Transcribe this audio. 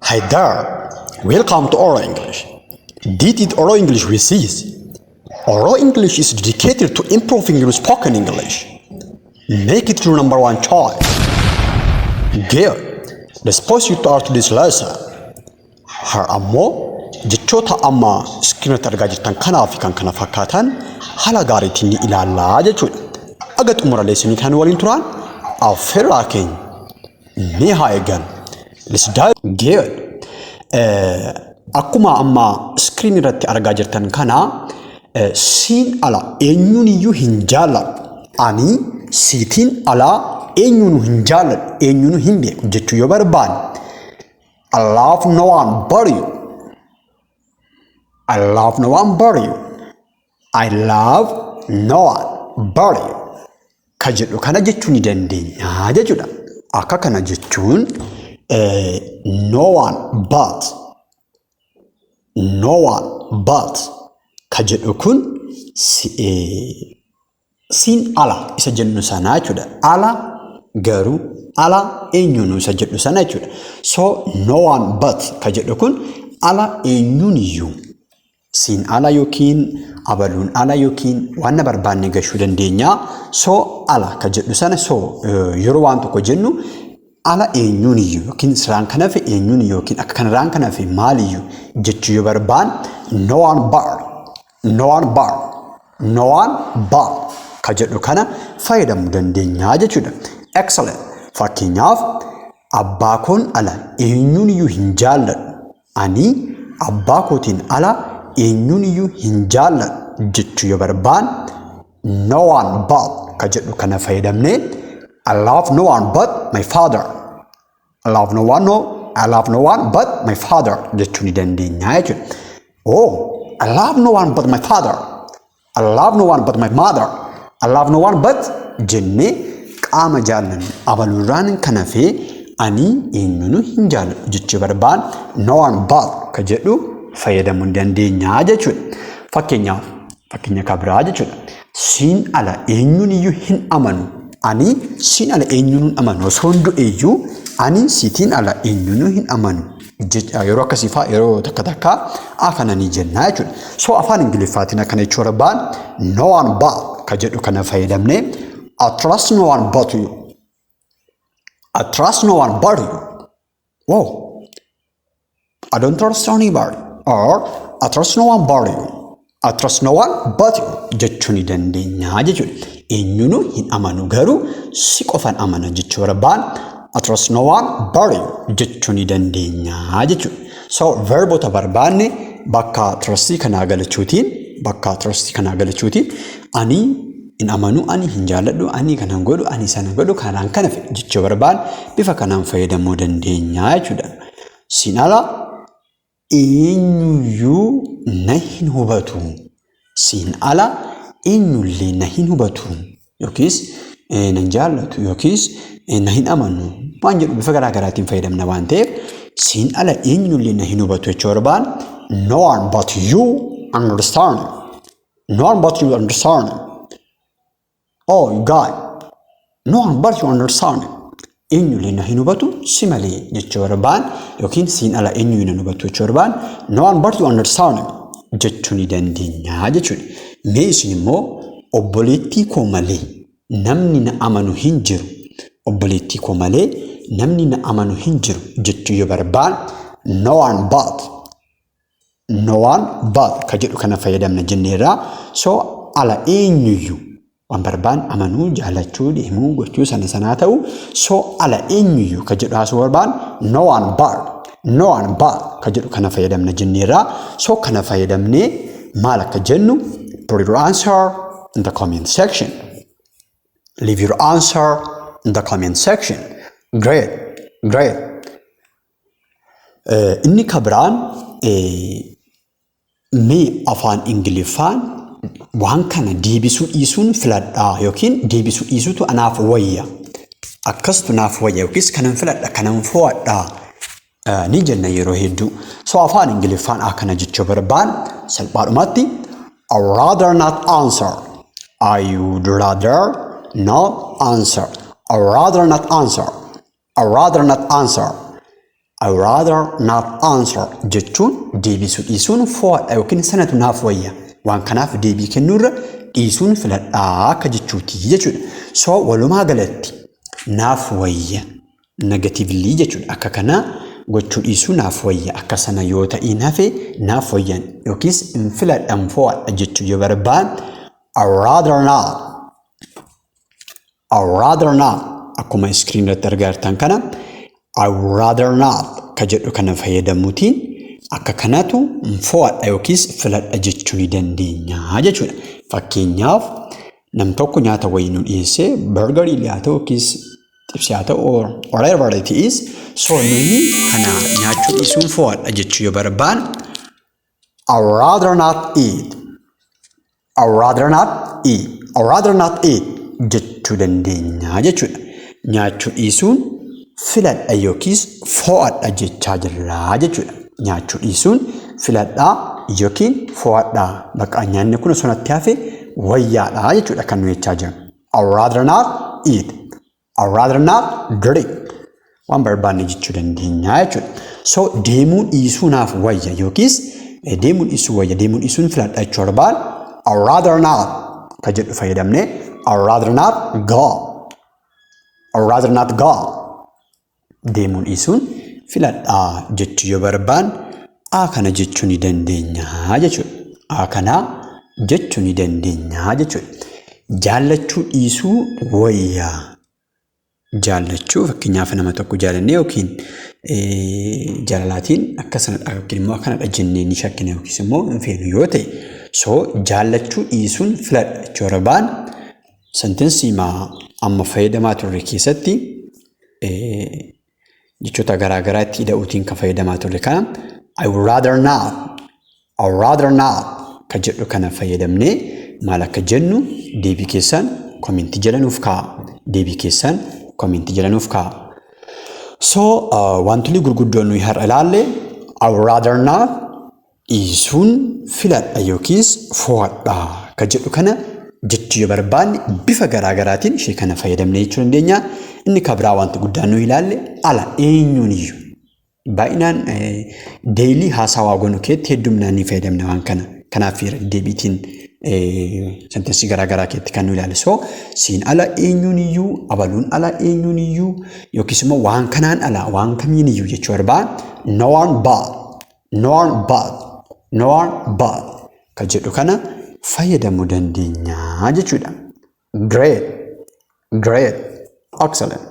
Hi there, welcome to Oral English. This is Oral English with Cs. Oral English is dedicated to improving your spoken English. Make it your number one choice. Good. Let's proceed to our today's lesson. Har'a ammoo jechoota amma iskiriinatti argaa jirtan kanaa fi kan kana fakkaatan haala gaariitiin ni ilaallaa jechuudha. Aga xumura lessonii kan waliin turan affeerraa keenya ni haa eegan. Let's dive. Good. Akkuma amma iskiriin irratti argaa jirtan kana, siin ala eenyuun iyyuu hin jaalladhu. Ani siitiin ala eenyuun hin jaalladhu, eenyuun hin beeku jechuu yoo barbaanne, I love no one but you. I love no one but you. I love no one but you. Ka jedhu kana jechuu ni dandeenya jechuudha. Akka kana jechuun no one but, no one but ka jedhu kun siin ala isa jennu sanaa jechuudha. Ala garuu ala eenyuun isa jedhu sana jechuudha. So no one but ka jedhu kun ala eenyuun iyyuu, siin ala yookiin abaluun ala yookiin waan na barbaanne gashuu dandeenya. So ala ka jedhu sana, so yeroo waan tokko jennu ala eenyuun iyyuu yookiin siraan kan hafe eenyuun yookiin akka kanarraan kan hafe maaliyyuu jechuu yoo barbaan, no one but, no one but, no one but ka jedhu kana fayyadamuu dandeenya jechuudha. Excellent. Fakkeenyaaf, abbaa koon ala eenyuun iyyuu hin jaalladhu. Ani abbaa kootiin ala eenyuun iyyuu hin jaalladhu jechuu yoo barbaan, no one but ka jedhu kana fayyadamnee, I love no one but my father. I love no one, no, I love no one but my father jechuu ni dandeenya jechuudha. Oh, I love no one but my father. I love no one but my mother. I love no one but jennee qaama jaallannu abaluurraan kan hafe ani eenyuunu hin jaalladhu jechuu barbaan, no one but ka jedhu fayyadamuu ni dandeenya jechuudha. Fakkeenyaaf, fakkeenya kan biraa jechuudha. Siin ala eenyuun iyyuu hin amanu. Ani siin ala eenyuun hin amanu. Osoo hin du'e iyyuu ani siitiin ala eenyuun hin amanu. Yeroo akkasii fa'aa yeroo takka takka akkana ni jenna jechuudha. So afaan Ingiliffaatiin akkana jechuu barbaan, no one but ka jedhu kana fayyadamnee, I trust no one but you. I trust no one but you. Whoa. I don't trust anybody. Or I trust no one but you. I trust no one but you jechuu ni dandeenya jechuudha. Eenyuunu hin amanu garuu si qofan amana jechuu barbaan, I trust no one but you jechuu ni dandeenya jechuudha. So verboota barbaanne bakka trustii kanaa galachuutiin ani hin amanu, ani hin jaalladhu, ani kanan godhu, ani sana godhu, kanaan kana fedhe jechuu barbaan bifa kanaan fayyadamuu dandeenya jechuudha. Siin ala eenyuyyuu na hin hubatu. Siin ala eenyullee na hin hubatu yookiis nan jaallatu yookiis na hin amanu waan jedhu bifa garaa garaatiin fayyadamna waan ta'eef, siin ala eenyullee na hin hubatu jechuu barbaan, no one but you understand. No one but you understand. Oh, you got no one but you understand. Eenyullee na hin hubatu si malee jechuu barbaan yookiin siin ala eenyuyyuu na hin hubatu jechuu barbaan, no one but you understand jechuu ni dandeenya jechuudha. Mee isin immoo, obboleettii koo malee namni na amanu hin jiru. Obboleettii koo malee namni na amanu hin jiru jechuu yoo barbaan, no one but, no one but ka jedhu kana fayyadamna jenneerra. So ala eenyuyyuu waan barbaan amanuu, jaalachuu, deemuu, gochuu sana sanaa ta'u, so ala eenyuyyuu ka jedhu haasuu barbaan, no one but, no one but ka jedhu kana fayyadamna jenneerra. So kana fayyadamnee maal akka jennu put your answer in the comment section. Leave your answer in the comment section. Great, great. Inni ka biraan, mee afaan Ingiliffaan waan kana deebisuu dhiisuun filadhaa yookiin deebisuu dhiisuutu anaaf wayya. Akkastu naaf wayya yookiis kanan filadha, kanan fo'adhaa ni jenna yeroo hedduu. So afaan Ingiliffaan akkana jechuu barbaan salphaadhumatti, I would rather not answer. I would rather not answer. I would rather not answer. I would rather not answer. I would rather not answer jechuun deebisuu dhiisuun fo'adha yookiin sanatu naaf wayya. Waan kanaaf deebii kennuurra dhiisuun filadhaa akka jechuuti jechuudha. So walumaa galatti naaf wayya negatively jechuudha. Akka kanaa gochuu dhiisuu naaf wayya, akka sana yoo ta'iin hafe naaf wayyan yookiis hin filadhan, fo'adha jechuu yoo barbaad, I would rather not. I would rather not. Akkuma screen irratti argaa jirtan kana, I would rather not ka jedhu kana fayyadamuutiin akka kanatu fo'adha yookiis filadha jechuu ni dandeenya jechuudha. Fakkeenyaaf, nam tokko nyaata wayii nu dhiyeessee, burgerii haa ta'u yookiis xibsii haa ta'u or whatever it is, so nuyi kana nyaachuu dhiisuun fo'adha jechuu yoo barbaanne, I would rather not eat. I would rather not eat. I would rather not eat jechuu dandeenya jechuudha. Nyaachuu dhiisuun filadha yookiis fo'adha jechaa jirra jechuudha. Nyaachuu dhiisuun filadhaa yookiin fo'adhaa. Bakka nyaanni kun osoo natti hafe wayyaadha jechuudha kan nu jechaa jiru. I would rather not eat. I would rather not drink. Waan barbaanne jechuu dandeenya jechuudha. So deemuu dhiisuu naaf wayya yookiis deemuu dhiisuu wayya, deemuu dhiisuun filadha jechuu barbaadu, I would rather not ka jedhu fayyadamnee, I would rather not go. I would rather not go. Deemuu dhiisuun filadhaa jechuu yoo barbaanne, A kana jechuu ni dandeenya jechuudha. A kana jechuu ni dandeenya jechuudha. Jaallachuu dhiisuu wayyaa. Jaallachuu, fakkeenyaaf, nama tokko jaalannee yookiin jaalalaatiin akka sanadha yookiin immoo akkanadha jennee ni shakkina yookiis immoo hin feenu yoo ta'e, so jaallachuu dhiisuun filadha jechuu barbaanne, sentence amma fayyadamaa turre keessatti jechoota garaa garaa itti hidha'uutiin kan fayyadamaa turre kana, I would rather not, I would rather not ka jedhu kana fayyadamnee maal akka jennu deebii keessan commentii jala nuuf kaa'a. Deebii keessan commentii jala nuuf kaa'a. So wantoonni gurguddoon nuyi har'a ilaalle, I would rather not dhiisuun filadha yookiis fo'adha ka jedhu kana jechuu yoo barbaanne, bifa garaa garaatiin ishee kana fayyadamnee jechuu dandeenya. Inni kan biraa wanti guddaan nuyi ilaalle, ala eenyuun iyyuu. Baay'inaan daily haasawaa goonu keetti hedduminaan ni fayyadamna waan kana. Kanaaf deebiitiin sentence garaa garaa keetti kan nu ilaalle. So siin ala eenyuun iyyuu, abaluun ala eenyuun iyyuu yookiis immoo waan kanaan ala waan kamiin iyyuu jechuu barbaanne, no one but, no one but, no one but ka jedhu kana fayyadamuu dandeenya jechuudha. Great, great, excellent.